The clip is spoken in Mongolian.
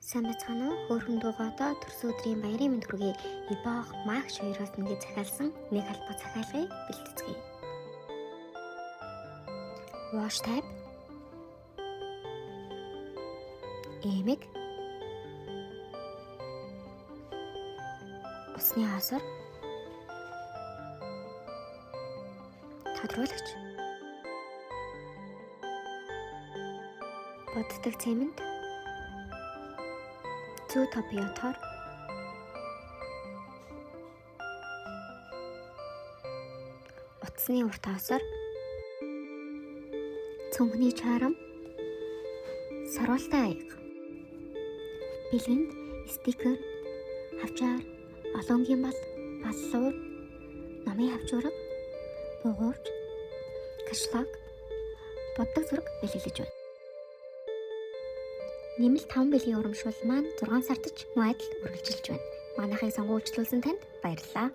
Сайн байцгаана уу? Хөөрхөн дуугоодоо төрсөн өдрийн баярын мэнд хүргэе. Ибох Магш хоёроос нэгэ захиалсан нэг алба захиалгыг бэлтгэцгээе. Wash tab, эмэг, усны осор, тодруулагч, буддаг цемент, зүү топиотор, утасны урт осор, цүнхний чарам, саруултай аяга. Бэлгэнд стикер, хавчаар, олонгийн бал, баллуур, номын хавчуурга, бугуурч, кашлаг, буддаг зүрэг бэлэглэж байна. Нэмэлт 5 бэлгийн урамшуул маань 6 сард ч мөн адил үргэлжилж байна. Манайхыг сонгон үйлчлүүлсэн танд баярлалаа.